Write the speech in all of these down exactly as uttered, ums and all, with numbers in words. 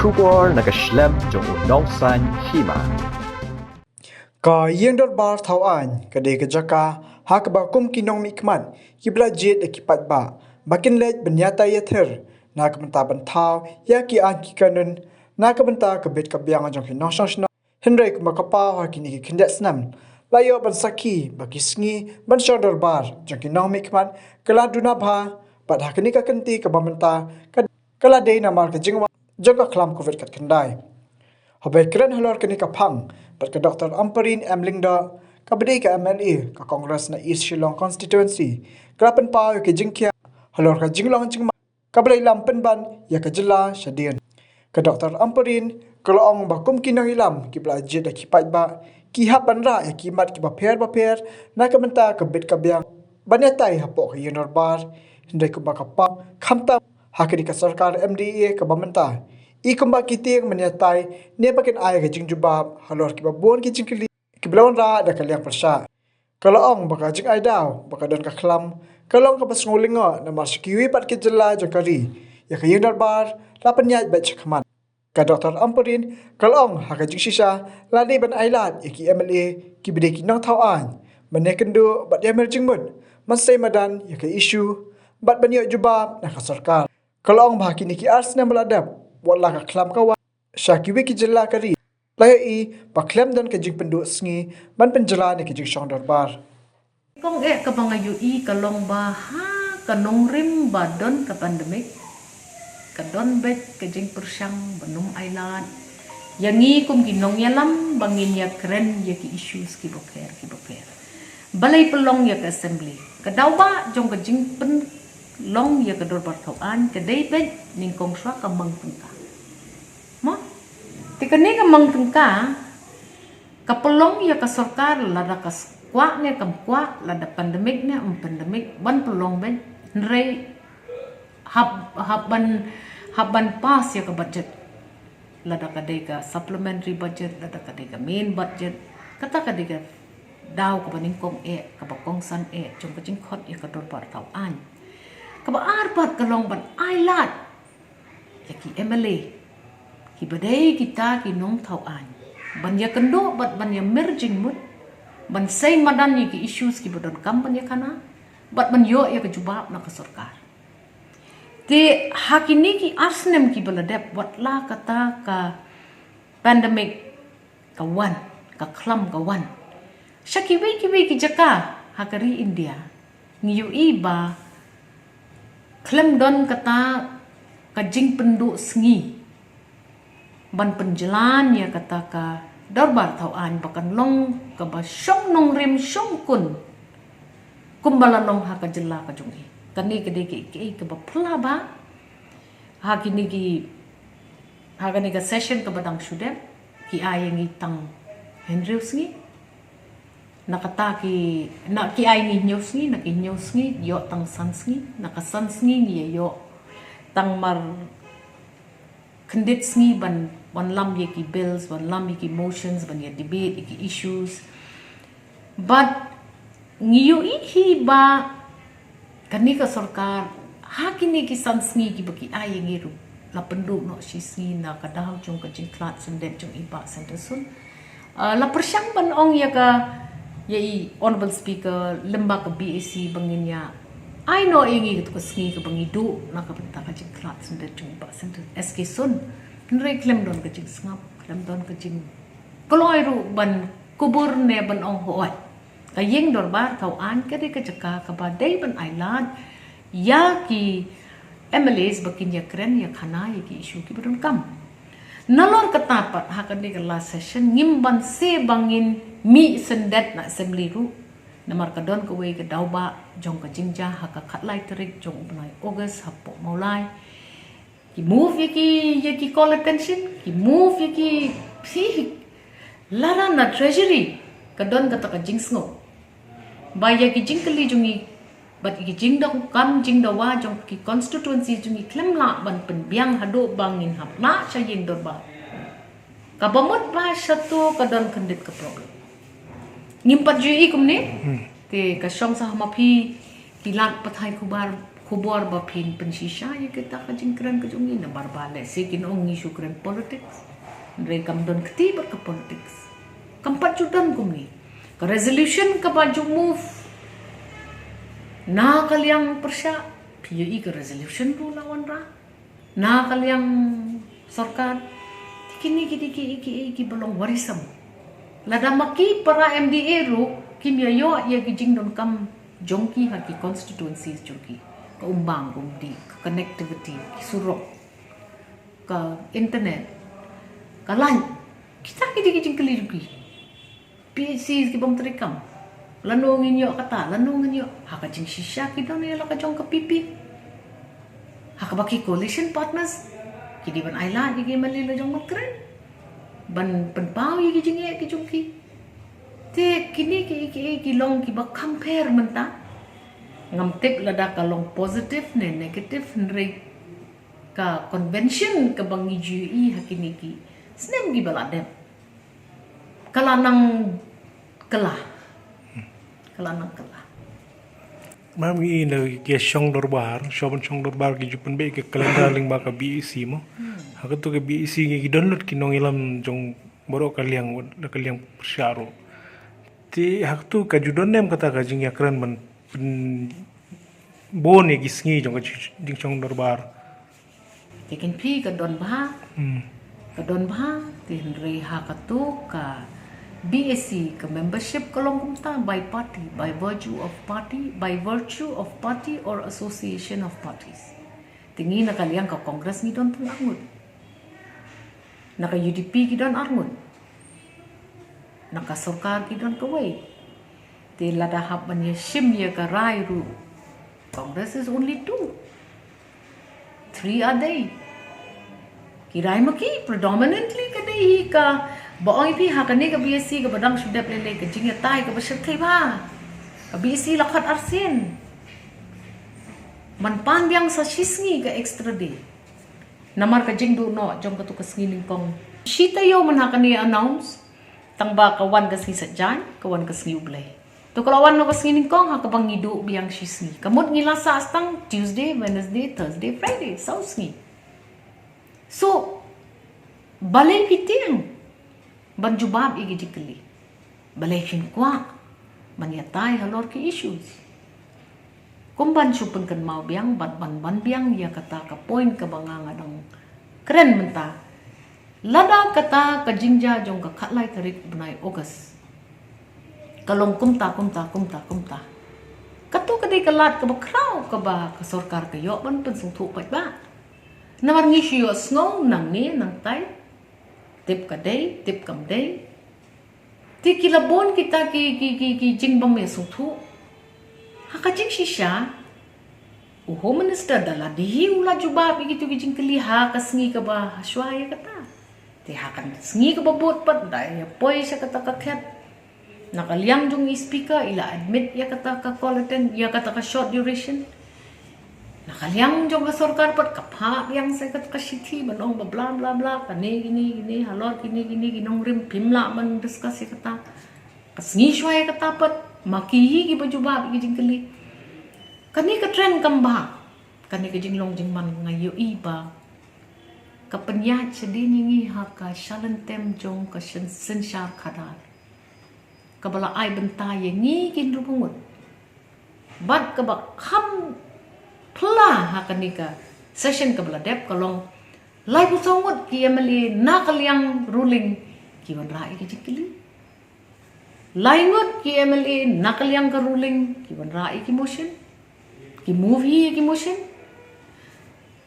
Khubor na ka shlem jong u nongsan hima. Ka ïing dorbar thaw aiñ ka dei ka jaka ha kaba kum ki nongmihkhmat kiba la jied da ki paidbah ba kin leit ban ïatai ïathir na ka bynta ban thaw ïa ki aiñ ki kanun na ka bynta ka bit ka biang jong ki nongshong shnong. Hynrei kumba ka paw ha kine ki khyndiat snem la ïoh ban sakhi ba ki sngi ban shong dorbar jong ki nongmihkhmat ka la duna bha, bad ha kane ka kynti kaba mynta ka, ka la dei namar ka jingwan jong ka khlam covid khatkhyndai. Haba kren halor kane ka phang, bad ka Doctor Ampareen M Lyngdoh, kaba dei ka M L A ka Congress na East Shillong Constituency, ka la pynpaw ïa ka jingkhia halor ka jinglong jingman kaba la ïalam pynban ïa ka jylla shadien. Ka Doctor Ampareen ka la ong ba kum ki nongïalam kiba la jied da ki paidbah, ki hap ban rah ïa ki mat kiba pher bapher na ka bynta ka bit ka biang ban ïatai hapoh ka ïing dorbar. Hynrei kumba ka paw, khamtam ha kane ka sorkar M D A kaba mynta, i kumba ki tieng ban ïatai ne ba kin ai ka jingjubab halor kiba bun ki jingkylli kiba la wanrah da ka liang pyrshah. Ka la ong ba ka jingai daw ba ka don ka khlam ka long kaba sngew lyngngoh namar sha kiwei pat ki jylla jong ka ri, ïa ka ïing dorbar la pynïaid beit shakhmat. Ka Doctor Ampareen ka la ong ha ka jingshisha la dei ban ailad ïa ki M L A kiba dei ki nongthaw aiñ ban ïakynduh bad ïamir jingmut ban sei madan ïa ka issue bad ban ïoh jubab na ka sorkar. Ka la ong ba ha kine ki ar snem ba la dep, wat la ka khlam ka wan sha kiwei ki jylla ka ri, la ïohi ba khlem don ka jingpynduh sngi ban pynjlan ïa ka jingshong dorbar. Kong eh, kaba nga ïohi ka long ba ha ka nongrim ba don ka pandemic, ka don beit ka jingpyrshang ban ym ailad ïa ngi kum ki nongïalam ba ngin ïakren ïa ki issues kiba pher kiba pher. Balei pynlong ïa ka assembly? Ka daw ba jong ka jingpynlong ïa ka dorbar thaw aiñ ka dei beit nyngkong shuwa ka mang tyngka. Mo? Te kane ka mang tyngka ka pynlong ïa ka sorkar, lada ka kwah ne kam kwah, lada pandemic ne ym pandemic, ban pynlong beit. Hynrei hap, hap ban, hap ban pass ïa ka budget. Lada ka dei ka supplementary budget, lada ka dei ka main budget, kata ka dei ka daw kaba nyngkong eh, kaba kongsan eh jong ka jingkhot ïa ka dorbar thaw aiñ. Kaba ar pat ka long ban ailad ïa ki M L A kiba dei kita ki nongthaw aiñ ban ïakynduh bad ban ïamir jingmut, ban sei madan ïa ki issues kiba donkam ban ïakhana bad ban ïoh ïa ka jubab na ka sorkar. Te ha kine ki ar snem kiba la dep, wat la kata ka pandemic ka wan, ka khlam ka wan, sha kiwei kiwei ki jaka ha ka ri India, ngi ïohi ba khlem don kata ka jingpynduh sngi ban pynjlan ïa kata ka dorbar thaw aiñ ba kan long kaba shong nongrim shong kun kumba la long ha ka jylla ka jong i. Kane ka dei ka, ka, kaba phylla ba ha kine ki, ha kane ka session kaba dang shu dep, ki ai ïa ngi tang hynriew sngi. Na kata ki, na ki ai ngi hynñiew sngi, na ki hynñiew sngi ïoh tang san sngi, na ka san sngi ngi ïoh tang mar khyndiat sngi ban, ban lam ïa ki bills, ban lam ïa ki motions, ban ïa debate ïa ki issues. But ngi ïohi hi ba kane ka sorkar, ha kine ki san sngi kiba ki ai ïa ngi ruh, la pynduh noh shi sngi na ka daw jong ka jingkhlad syndet jong i Bah Sanderson. Ah, la pyrshang ban ong ïa ka, ïa i Honourable Speaker lyngba ka B A C ba ngin ïa ai noh ïa ngi katu ka sngi kaba ngi duh na ka bynta ka jingkhlad syndet jong i Bah Sanderson, S K Sun. Hynrei khlem don ka jingsngap, khlem don ka jingkloi ruh ban kubur ne ban ong hooid. Ka ïing dorbar thaw aiñ ka dei ka jaka kaba dei ban ailad ïa ki M L As ba kin ïakren ïakhana ïa ki issue kiba donkam. Nalor kata pat ha kane ka last session ngim banse ba ngin mih syndet na assembly ruh. Namar ka don kawei ka daw ba jong ka jingjia ha ka khatlai tarik jong u bnai August hapoh Mawlai. Ki move ïa ki, ïa ki call attention, ki move ïa ki, phi, lada na treasury ka don kata ka jingsngew ba ïa ki jingkylli jong ngi bad ïa ki jingdonkam jingdawa jong ki constituency jong ngi khlem lah ban pynbiang haduh ba ngin hap lah sha ïing dorbar. Kaba mut ba shato ka don khyndiat ka problem. Ngim pat ju ïohi kumne. Te ka shong sa ha ma phi ki lad pathai khubor Khubor ba phin pynshisha ïa kita ka jingkren ka jong ngi, namar ba lehse kin ong ngi shu kren politics. Hynrei kam don kti bad ka politics. Kam pat ju don kumne. Ka resolution kaba ju move na ka liang pyrshah, phi ïohi ka resolution ruh la wanrah na ka liang sorkar. Te kine ki dei kiei kiei kiba long worrisome. Lada ma ki para M D A ruh kim ïa ïoh ïa ki jingdonkam jong ki ha ki constituencies jong ki, ka umbam umdih, ka connectivity, ki surok, ka internet, ka light, kita ki dei ki jingkylli jong ki. P H Cs ki bym treikam. Lano ngin ïoh kata, lano ngin ïoh. Ha ka jingshisha ki don ïa la ka jong ka P P, ha kaba ki coalition partners ki dei ban ailad ïa ki mali la jong ban kren, ban pynpaw ïa ki jingeh ki jong ki. Te kine kiei kiei ki long kiba kham pher mynta. Ngam tip lada ka long positive ne negative, hynrei ka convention kaba ngi ju ïohi ha kine ki snem kiba la dep, ka la nang kylla. Ka la nang kylla. Mam, ngi na ki shong dorbar, shong ban shong dorbar ki ju pynbeit ka calendar lyngba ka B E C mo. Ha katu ka B E C ngi ki don lut ki nongïalam jong baroh ka liang, da ka liang pyrshah ruh. Te ha katu ka ju don ne em kata ka jingïakren ban pynbun ïa ki sngi jong ka jingshong dorbar? Te kin phi ka don bha. Hmm. Ka don bha, te hynrei ha katu ka B E C ka membership ka long kumta, by party, by virtue of party, by virtue of party or association of parties. Te ngi na ka liang ka Congress ngi don tang arngut. Na ka U D P ki don arngut. Na ka sorkar ki don kawei. Te lada hap ban ïa shim ïa ka rai ruh, Congress is only two. Three are they. Ki rai ma ki, predominantly ka dei hi kaba ong ïa phi ha kane ka B E C kaba dang shu dep lei lei, ka jingïatai kaba shyrkhei bha. Ka B E C la khot arsien. Man pan biang sa shisngi ka extra day. Namar ka jingduh noh jong katu ka sngi nyngkong. Shi taïew man ha kane announce, tang ba ka wan ka sngi Saitjaiñ, ka wan ka sngi U Blei. To ka la wan noh ka sngi nyngkong ha kaba ngi duh biang shisngi. Ka mut ngi la sah tang Tuesday, Wednesday, Thursday, Friday, saw sngi. So balei phi tieng ban jubab ïa ki jingkylli? Balei phin kwah ban ïatai halor ki issues? Kum ban shu pynkynmaw biang bad ban ban biang ïa kata ka point kaba nga nga dang kren mynta. Lada kata ka jingjia jong ka khatlai tarik bnai August ka long kumta kumta kumta kumta, katu ka dei ka lad kaba khraw kaba ka sorkar ka ïoh ban pynsngewthuh paidbah. Namar ngi shu ïohsngew nangne nangtai, tip ka dei, tip kam dei. Te ki la bun kita ki, ki, ki, ki jingbym ïasngewthuh. Ha ka jingshisha, u Home Minister da la dei hi u la jubab ïa kitu ki jingkylli ha ka sngi kaba ha shuwa ïa kata. Te ha ka sngi kaba bud pat da ïa poi sha kata ka khet. Na ka liang jong i Speaker i la admit ïa kata ka call attend, ïa kata ka short duration. Na ka liang jong ka sorkar pat ka phah biang sa kata ka shithi ban ong ba bla bla bla, kane kine kine, halor kine kine ki nongrim phim lah ban discuss ïa kata. Ka sngi shuwa ïa kata pat ma ki hi kiba jubab ïa ki jingkylli. Kane ka trend kam bha. Kane ka jinglong jingman nga ïohi ba ka pynïaid shadien ïa ngi ha ka shalynter jong ka syn-, synshar khadar, kaba la ai bynta ïa ngi ki hynriewphew ngut. Bad kaba kham phylla ha kane ka session kaba la dep ka long laiphew saw ngut ki M L A na ka liang ruling ki wanrah ïa ki jingkylli. Lai ngut ki M L A na ka liang ka ruling ki wanrah ïa ki motion. Ki move hi ïa ki motion.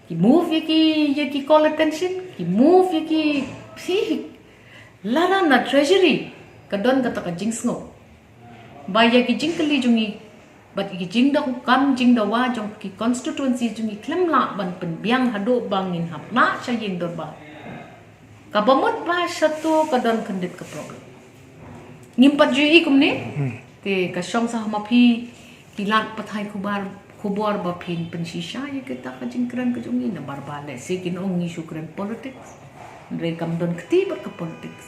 Ki move ïa ki, ïa ki call attention, ki move ïa ki, phi. Lada na treasury ka don kata ka jingsngew ba ïa ki jingkylli jong ngi bad ïa ki jingdonkam jingdawa jong ki constituency jong ngi khlem lah ban pynbiang haduh ba ngin hap lah sha ïing dorbar, kaba mut ba shato ka don khyndiat ka problem. Ngim pat ju ïohi kumne. Hmm. Te ka shong sa ha ma phi, phi lad pathai khubor, khubor ba phin pynshisha ïa kita ka jingkren ka jong ngi, namar ba lehse kin ong ngi shu kren politics. Hynrei kam don kti bad ka politics.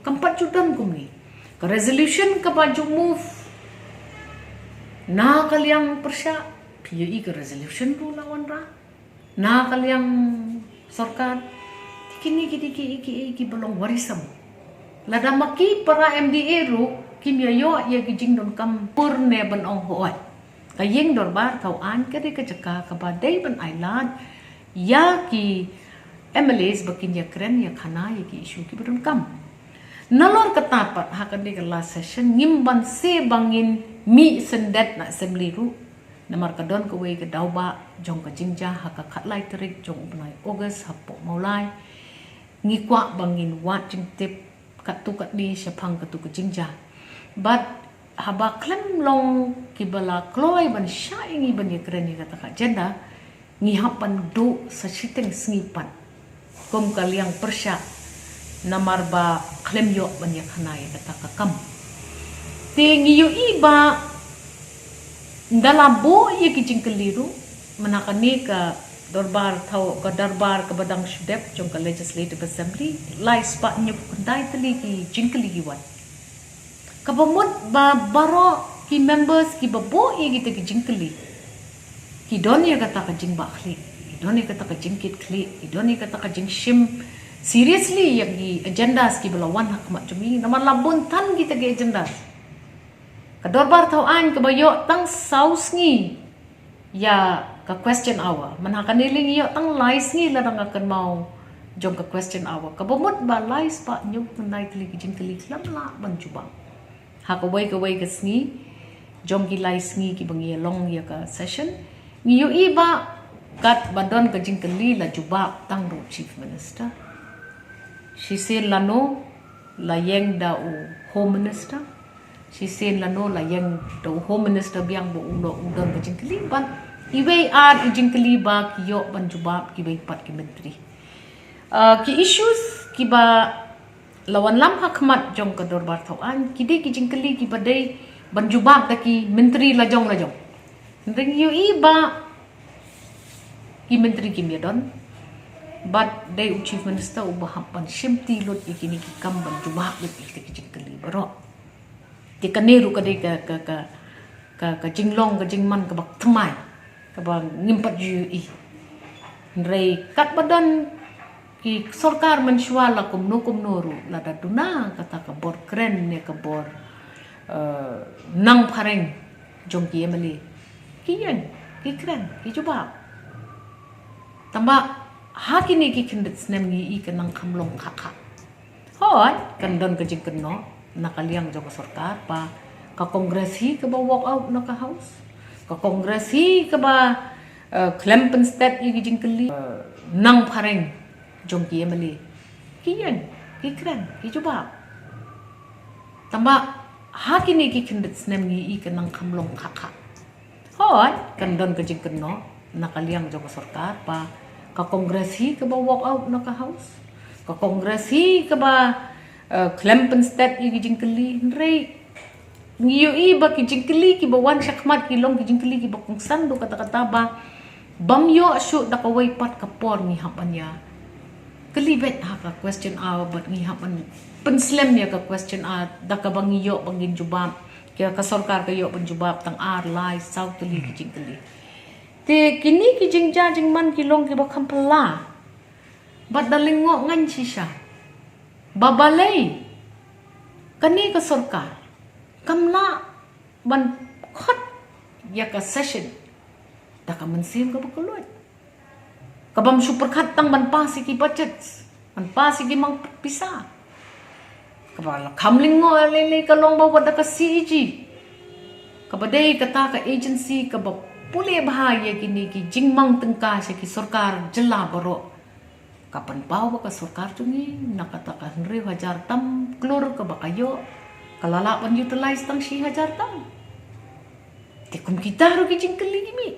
Kam pat ju don kumne. Ka resolution kaba ju move na ka liang pyrshah, Phi ïohi ka resolution ruh la wanrah na ka liang sorkar. Te kine ki dei ki, ki, ki, kiba long worrisome. Lada ma ki para M D A ruh kim ïa ïoh ïa ki jingdonkam pur ne ban ong hooid, ka ïing dorbar thaw aiñ ka dei ka jaka kaba dei ban ailad ïa ki M L As ba kin ïakren ïakhana ïa ki issue kiba donkam. Nalor kata pat ha kane ka last session ngim banse ba ngin mih syndet na assembly ruh. Namar ka don kawei ka daw ba jong ka jingjia ha ka khatlai tarik jong u bnai August hapoh Mawlai. Ngi kwah ba ngin wad jingtip katto katne shaphang katto ka jingjia. Bad haba khlem long kiba la kloi ban shah ïa ngi ban ïakren ïa kata ka agenda, ngi hap ban duh sa shiteng sngi pat kum ka liang pyrshah, namar ba khlem ïoh ban ïakhana ïa kata ka kam. Te ngi ïohi ba nda la buh ïa ki jingkylli ruh, mynta kane ka dorbar thaw, ka dorbar kaba dang shu dep jong ka Legislative Assembly, lai spah hynñiew khyndai tylli ki jingkylli ki wan. Kaba mut ba baroh ki members kiba buh ïa kita ki jingkylli ki don ïa kata ka jingbah khlieh, ki don ïa kata ka jingkit khlieh, ki don ïa kata ka jingshim seriously ïa ki agendas kiba la wan ha khmat jong ngi. Namar la bun than kita ki agendas. Ka dorbar thaw aiñ kaba ïoh tang saw sngi ïa ka question hour, mynta kane lei ngi ïoh tang lai sngi lada nga kynmaw jong ka question hour. Kaba mut ba lai spah hynñiew khyndai tylli ki jingkylli khlem lah ban jubab ha kawei kawei ka sngi jong ki lai sngi kiba ngi ïa long ïa ka session. Ngi ïohi ba katba don ka jingkylli la jubab tang da u Chief Minister. Shisien lano la ïeng da u Home Minister. Shisien lano la ïeng da u Home Minister biang ba u la u don ka jingkylli, ban iwei ar i jingkylli ba ki ïoh ban jubab kiwei pat ki myntri. Ah, ki issues kiba la wanlam ha khmat jong ka dorbar thaw aiñ ki dei ki jingkylli kiba dei ban jubab da ki myntri lajong lajong. Hynrei ngi ïohi ba ki myntri kim ïa don, bad dei u Chief Minister uba hap ban shim ti lut ïa kine ki kam ban jubab lut ïa kita ki jingkylli baroh. Te kane ruh ka dei ka, ka, ka, ka, ka jinglong ka jingman kaba thymmai kaba ngim pat ju ïohi. Hynrei katba don ki sorkar mynshuwa la kumno kumno ruh, lada duna kata ka bor kren ne ka bor, eh, nang phareng jong ki M L A, ki ïeng, ki kren, ki jubab. Tangba ha kine ki khyndiat snem ngi ïohi ka nang kham long khah khah. Hooid, kan don ka jingkynnoh na ka liang jong ka sorkar ba ka Congress hi kaba walk out na ka House, ka Congress hi kaba, eh, khlem pynstet ïa ki jingkylli, eh, nang phareng jong ki M L A, ki ïeng, ki kren, ki jubab. Tangba ha kine ki khyndiat snem ngi ïohi ka nang kham long khah khah. Hooid, kan don ka jingkynnoh na ka liang jong ka sorkar ba ka Congress hi kaba walk out na ka House, ka Congress hi kaba, eh, khlem pynstet ïa ki jingkylli. Hynrei ngi ïohi ba ki jingkylli kiba wan shakhmat ki long ki jingkylli kiba kongsan da kata kata ba bym ïoh shuh da kawei pat ka por ngi hap ban ïa kylli beit ha ka question hour, bad ngi hap ban pynslem ïa ka question hour da kaba ngi ïoh ban ngin jubab, ïa ka sorkar ka ïoh ban jubab tang ar, lai, saw tylli ki jingkylli. Te kine ki jingjia jingman ki long kiba kham phylla. Bad da lyngngoh ngan shisha ba balei kane ka sorkar kam lah ban khot ïa ka session da ka mynsiem kaba kylluid, kabym shu pyrkhat tang ban pass ïa ki budget, ban pass ïa ki mang pisa. Kaba la kham lyngngoh lei lei ka long ba wat da ka C A G, kaba dei kata ka agency kaba pule bha ïa kine ki jingmang tyngka sha ki sorkar jylla baroh, ka pynpaw ba ka sorkar jong ngi na kata ka hynriew hajar tam klur kaba ka ïoh, ka la lah ban utilize tang shi hajar tam. Te kum kita ruh ki jingkylli ki mih.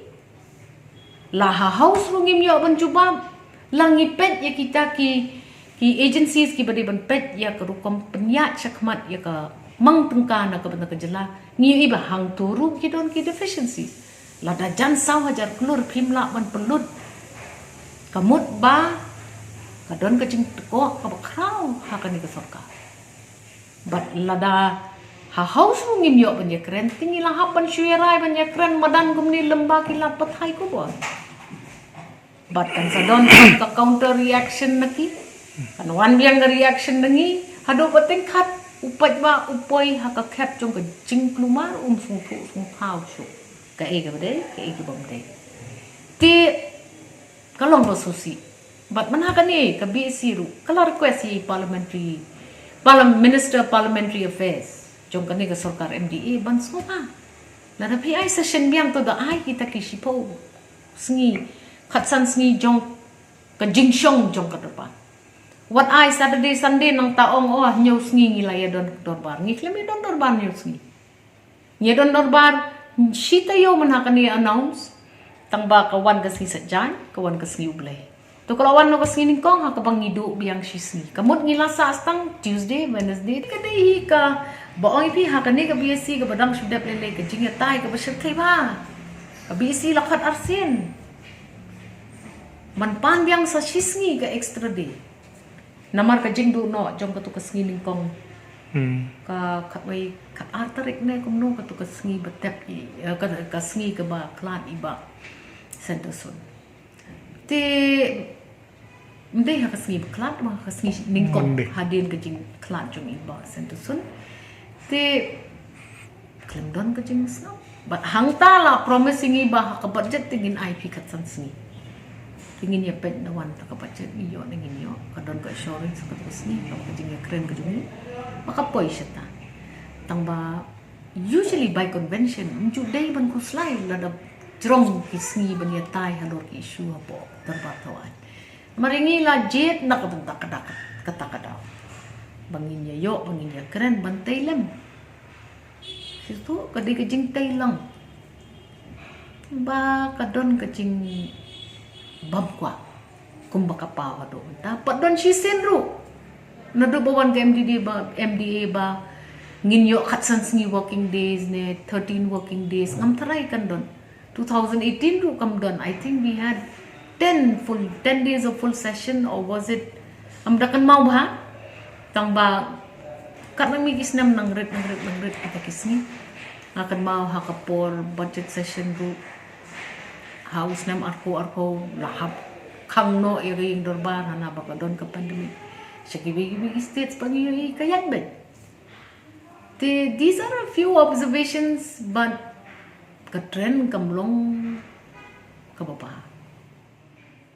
La ha House ruh ngim ïoh ban jubab. La ngi peit ïa kita ki, ki agencies kiba dei ban peit ïa ka rukom pynïaid shakhmat ïa ka mang tyngka na ka bynta ka jylla, ngi ïohi ba hangto ruh ki don ki deficiencies. Lada jan saw hajar klur phim lah ban pynlut, ka mut ba ka don ka jingtkoh kaba khraw ha kane ka sorkar. Bad lada Ha House ruh ngim ïoh ban ïakren, te ngi la hap ban shu ïarai ban ïakren madan kumne lem ba ki lad pathai khubor. Bad kan sa don ka counter reaction na ki. Kan wan biang ka reaction na ngi. Haduh ba teng khat u paidbah u poi ha ka khet jong ka jingkulmar, um sngewthuh sngewthaw shuh kaei kaba dei, kaei kaba ym dei. Te ka long ba sngewsih. Bad mynha kane ka BAC ruh ka la request ïa i parliamentary, parliam-, Minister Parliamentary Affairs jong kane ka sorkar MDA ban sngewbha. Lada phi ai session biang to da ai kita ki shiphew sngi, khatsan sngi jong ka jingshong jong ka dorbar. Wat ai Saturday, Sunday nangta ong, oh, hynñiew sngi ngi la ïa don dorbar. Ngi khlem ïa don dorbar hynñiew sngi. Ngi ïa don dorbar shi taïew mynha kane announce. Tang ba ka wan ka sngi Saitjaiñ, ka wan ka sngi U Blei. To ka la wan noh ka sngi nyngkong, ha kaba ngi duh biang shi sngi. Ka mut ngi la sah tang Tuesday, Wednesday. Ka dei hi kaba ong ïa phi ha kane ka BAC kaba dang shu dep lei lei, ka jingïatai kaba shyrkhei bha. Ka BAC la khot arsien ban pan biang sa shi sngi ka extra day. Namar ka jingduh noh jong katu ka sngi nyngkong. Hmm. Ka khatwei, khatar tarik ne kumno katu ka sngi ba tep i, eh, ka, ka sngi kaba khlad i Bah Shanterson. Te ym dei ha ka sngi ba khlad, ma ka sngi nyngkong. Ym dei. Hadien ka jingkhlad jong i Bah Shanterson. Te khlem don ka jingsngew. Bad hangta la promise ïa ngi ba ha ka budget te ngin ai phi khatsan sngi. Te ngin ïa peit na wan ta ka budget, ngi ïoh ne ngim ïoh. Ka don ka assurance ha katu ka sngi, ka jingïakren ka jong ngi. Ba ka poi shata. Tang ba usually by convention, ym ju dei ban khuslai lada jrong ki sngi ban ïatai halor ki issue hapoh dorbar thawaiñ. Namar ïa ngi la jied na ka bynta ka dak, kata ka daw. Ba ngin ïa ïoh, ba ngin ïa kren, ban tei lem. Shisha ka dei ka jingtei lang. Ba ka don ka jingbam kwah. Kumba ka paw haduh mynta. Pat don shisien ruh. Naduh ba wan ka MDA ba, MDA ba ngin ïoh khatsan sngi working days ne thirteen working days. Ngam tharai kan don. Two thousand eighteen ruh kam don. I think we had ten full, ten days of full session, or was it? Ngam da kynmaw bha. Tang ba katba nang mih ki snem nang rit, nang rit, nang rit kita ki sngi. Nga kynmaw ha ka por budget session ruh. Ha u snem arphew arphew la hap khang noh ïa ka ïing dorbar hana ba ka don ka pandemic. Sha kiwei kiwei ki states ba ngi ïohi ka ïaid beit. Te, these are a few observations, but ka trend kam long kaba bha.